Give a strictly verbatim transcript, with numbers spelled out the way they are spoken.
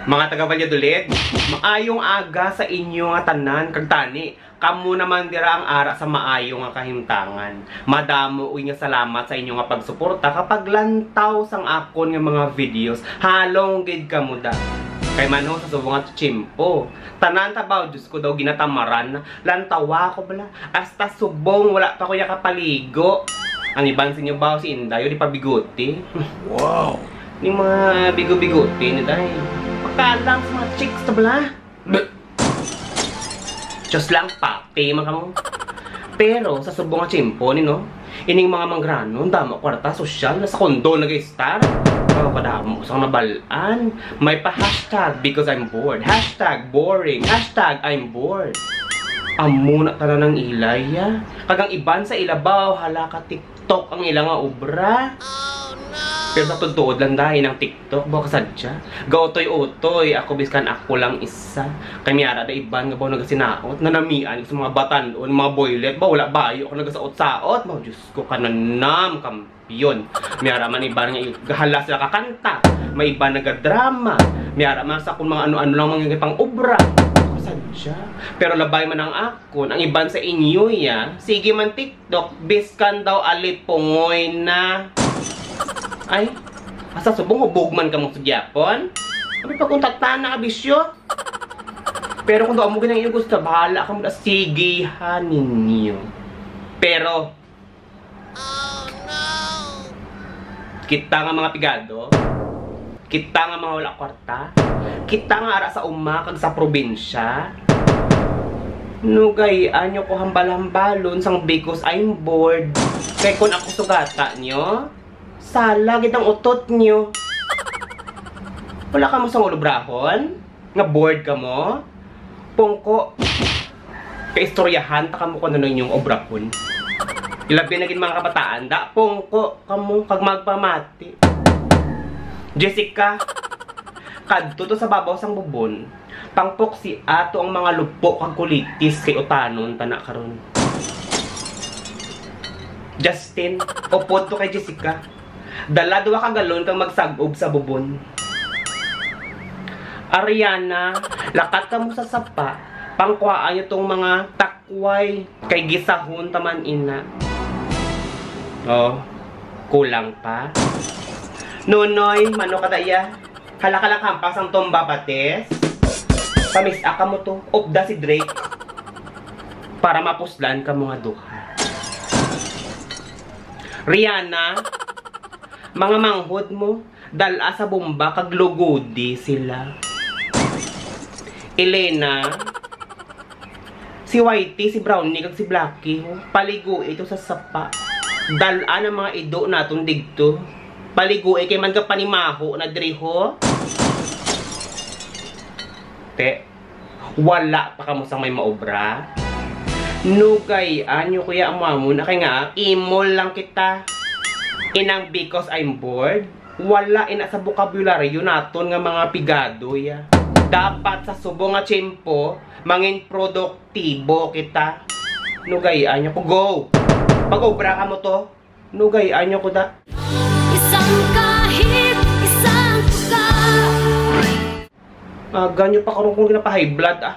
Mga taga Valladolid, maayong aga sa inyo nga tanan, kag tani, kamo naman dira ang ara sa maayo nga kahimtangan. Madamo uy nga salamat sa inyo nga pagsuporta kapag lantaw sang akon nga mga videos. Halong gid kamo da. Kay mano sa subong nga tiyempo, tanan ta ba, Diyos ko, daw ginatamaran, lantawa ko bala. Hasta subong, wala pa ko yakapaligo. Ang iban sa inyo ba, si Inday, di pa bigote. Wow! Ni mga bigo-bigote ni Day. Pagkalam sa mga chicks ta bala. Bleh. Diyos lang, pati man kamo. Pero sa subong nga tiyempo ni, no? Ining mga mangranon, damo kwarta, sosyal na sa kondo nag-estar. Oh, kadamo sang nabal-an. May pa hashtag because I'm bored. Hashtag boring. Hashtag I'm bored. Amo na tanan ang ilay, ya. Kag ang iban sa ila ba, hala ka TikTok ang ila nga obra. Pero sa tuod-tuod lang dahil ang TikTok, ba kasadya. Gautoy-utoy, ako biskan ako lang isa. Kay may ara da iban nga ba nagasinaot, nanamian sa mga batan-on, mga boylet, ba wala bayo ako nagasaot-saot, ba Diyos ko, kananam, kampiyon. May ara man iban nga gahala sila kakanta, may iban nagadrama, may ara man sa kung mga ano-ano lang mga pang-obra. Kasadya. Pero labay man ang akon, ang iban sa inyo, ya, sige man TikTok, biskan daw alipungoy na. Ay, asa subong hubog man kamo sa gyapon? Ano pa kung tatana ka bisyo? Pero kung daw amo gid ang inyo gusto, bahala kamo na, sige ha ninyo. Pero, kita nga mga pigado, kita nga mga wala kwarta, kita nga ara sa uma kag sa probinsya, nugay-an nyo ko hambal-hambalon sang because I'm bored. Kay kun ako sugata nyo, sala gid ang utot nyo. Wala kamo sang ulobrahon? Nga bored kamo? Pungko. Kaistoryahan ta kamo kung ano inyong obrahon. Ilabi na gid mga kabataan, da, pungko kamo kag magpamati. Jessica, kadto to sa babaw sang bubon. Pangpuksi ato ang mga lupo kag kulitis kay utanon ta na karon. Justin, upod to kay Jessica. Dala duha ka galon kag magsag-ob sa bubon. Ariana, lakat kamo sa sapa, pangkuhaan nyo tong mga takway, kay gisahon ta man ina. Oh, kulang pa. Nonoy, mano ka daya? Hala ka lang hampas ang tumba, pates. Pamis-a kamo to, upda si Drake. Para mapuslan kamo nga duha. Rihanna, mga manghod mo, dal-a sa bomba kag lugodi sila. Elena, si Whitey, si Brownie, kag si Blackie, ho, paligui to sa sapa. Dal-a ang mga ido naton digto. Paligui kay man ka panimaho na diri, ho. Te, wala pa kamo sang may maobra? Nugay-an nyo kuya amo-amo na kay nga imol lang kita. Inang because I'm bored, wala ina sa bokabularyo naton nga mga pigado ya. Dapat sa subong nga tiyempo, mangin produktibo kita. Nugay-an nyo ko. Go! Pag-obra kamo to, nugay-an nyo ko da. Isang kahit, isang tuka. Aga nyo pa karon kung ginapa-high blood, ah.